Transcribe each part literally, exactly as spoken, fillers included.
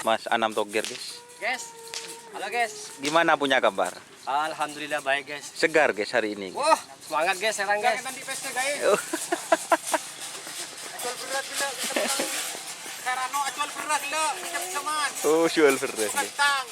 Mas Anam Togir, guys. Guys, halo, guys. Gimana punya kabar? Alhamdulillah baik, guys. Segar, guys, hari ini. Wah, semangat, guys, sekarang, guys. Jangan di pesta, guys. Oh. Acual berat, gila, kita bilang. Karano acual berat, gila, kita bisa, man. Oh, acual berat, guys. Kentang.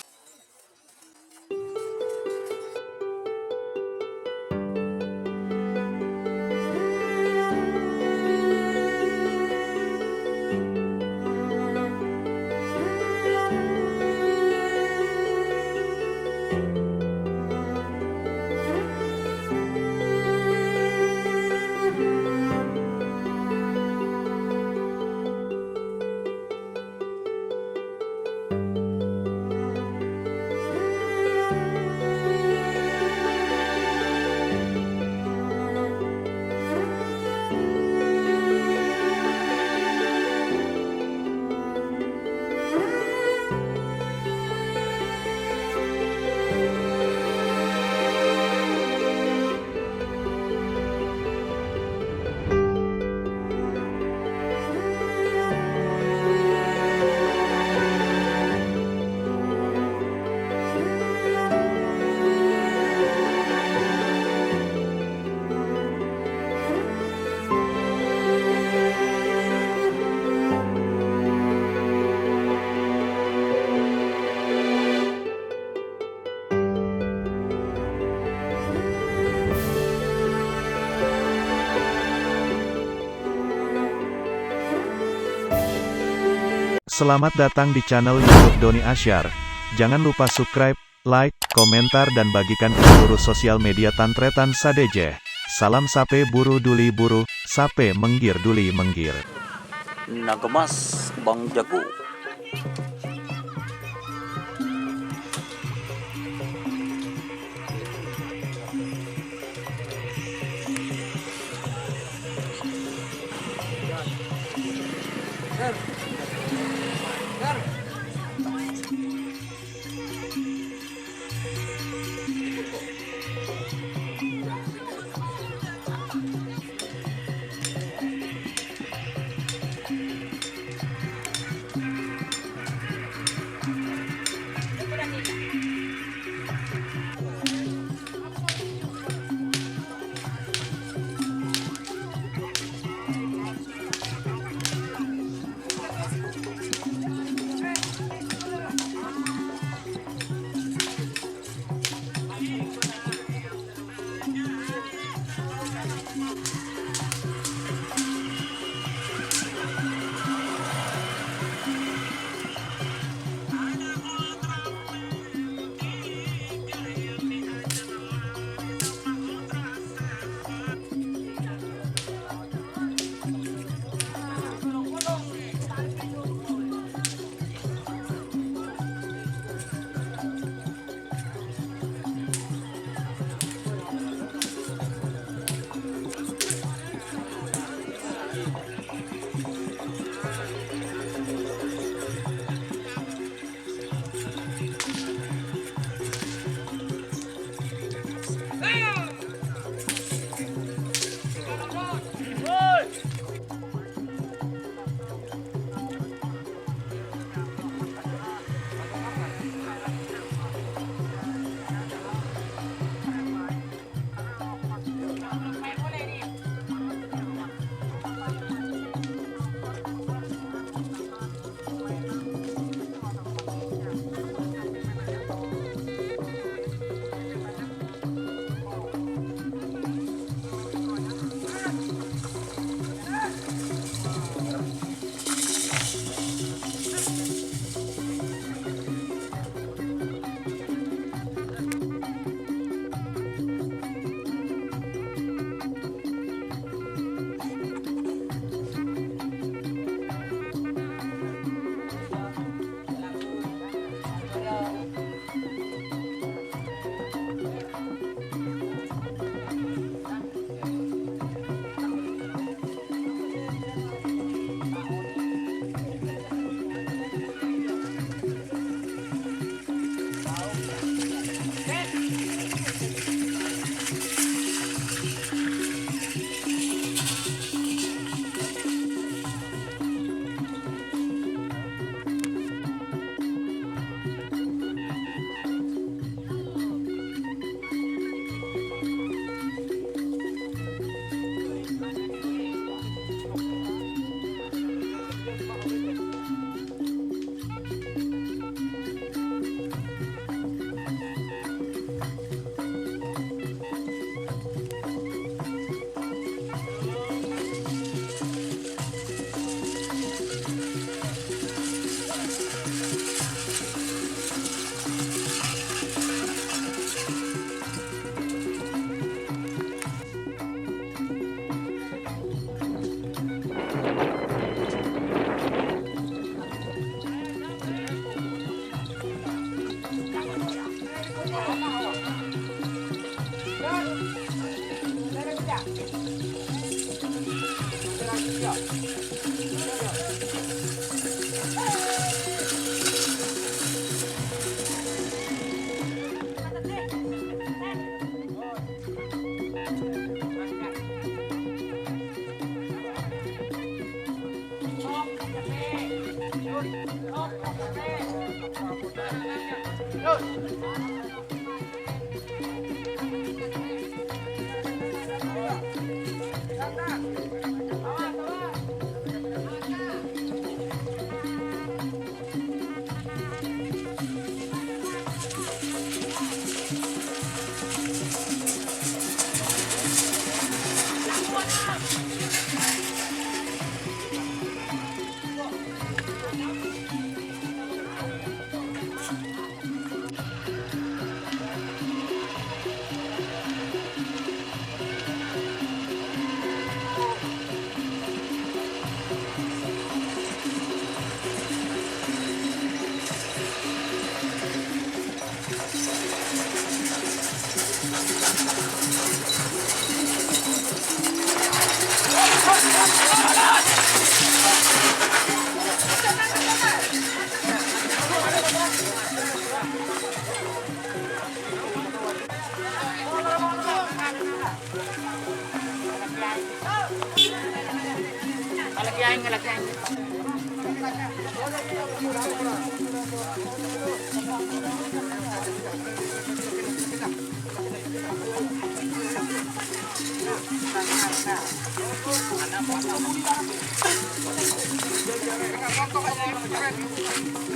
Selamat datang di channel YouTube Doni Asyar. Jangan lupa subscribe, like, komentar, dan bagikan ke seluruh sosial media tan-tarètan sadhâjâ. Salam sapè buru duli buru, sapè mèngghir duli mèngghir. Naga Mas, Bang Jago.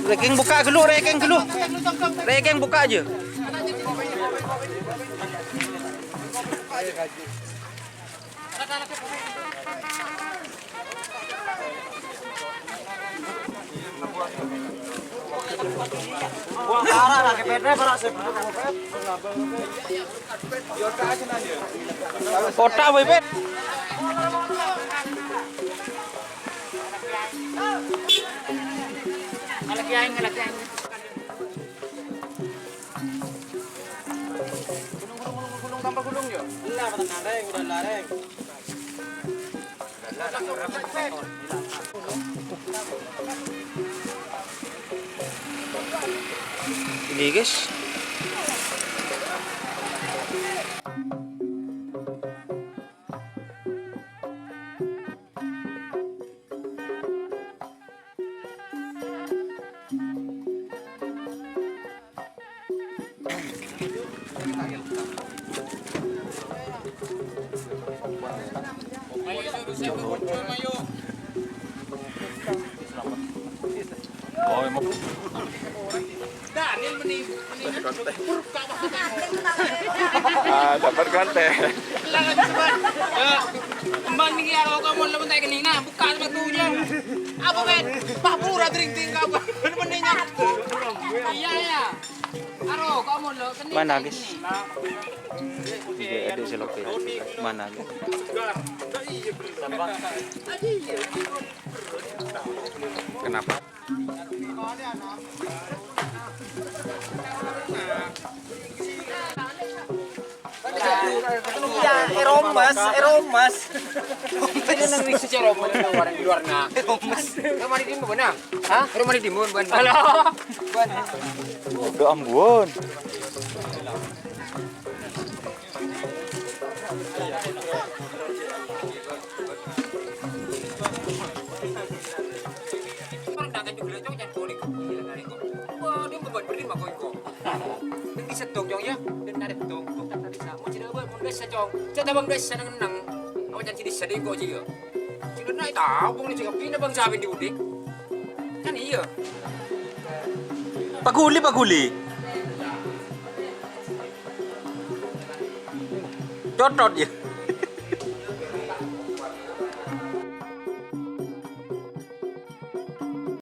Rèkèng bukka' ghâllu, rèkèng ghâllu. Rèkèng bukka' jâ. Kotak, Bebet. Gulung, gulung, gulung, gulung, tambah gulung, yo. Lah, tenang, Reng, udah lah, Reng. Ini, guys. Oh, emang. Daniel meni-, meni-, Ah, dapat konten. Lah, kan, coba. Ya. Kembang nih, ya, kalau kamu lemen tak kena, nah, buka sepatunya. Apa, Ben? Pah, pura dring tinggal, Ben. Mendingan. Iya, iya. Aro, kamu lo, kena Mana, kayak guys? Gini. Iya, ada selopin. Mana, guys? Kenapa? Iya, eromas, eromas. Ini nang misi cero, mana nang warung di luar, nah. Eromas. Rumah di timun, nah? Hah? Rumah di timun, Ban. Halo. Ban. Udah ambon. Wah, dia beban beri mah kok, kok. Ini sedong, Jong, ya. Dan ada dong, dong, tak bisa. Mau jadi apa? Mau biasa, Jong. Saya tabang biasa, nang-nang. Apa jadi sedih kok, Jong? Sing kena tabung ni, sing kepina bang Sabin di udik. Kan iya. Paguli, paguli. Cotot ya.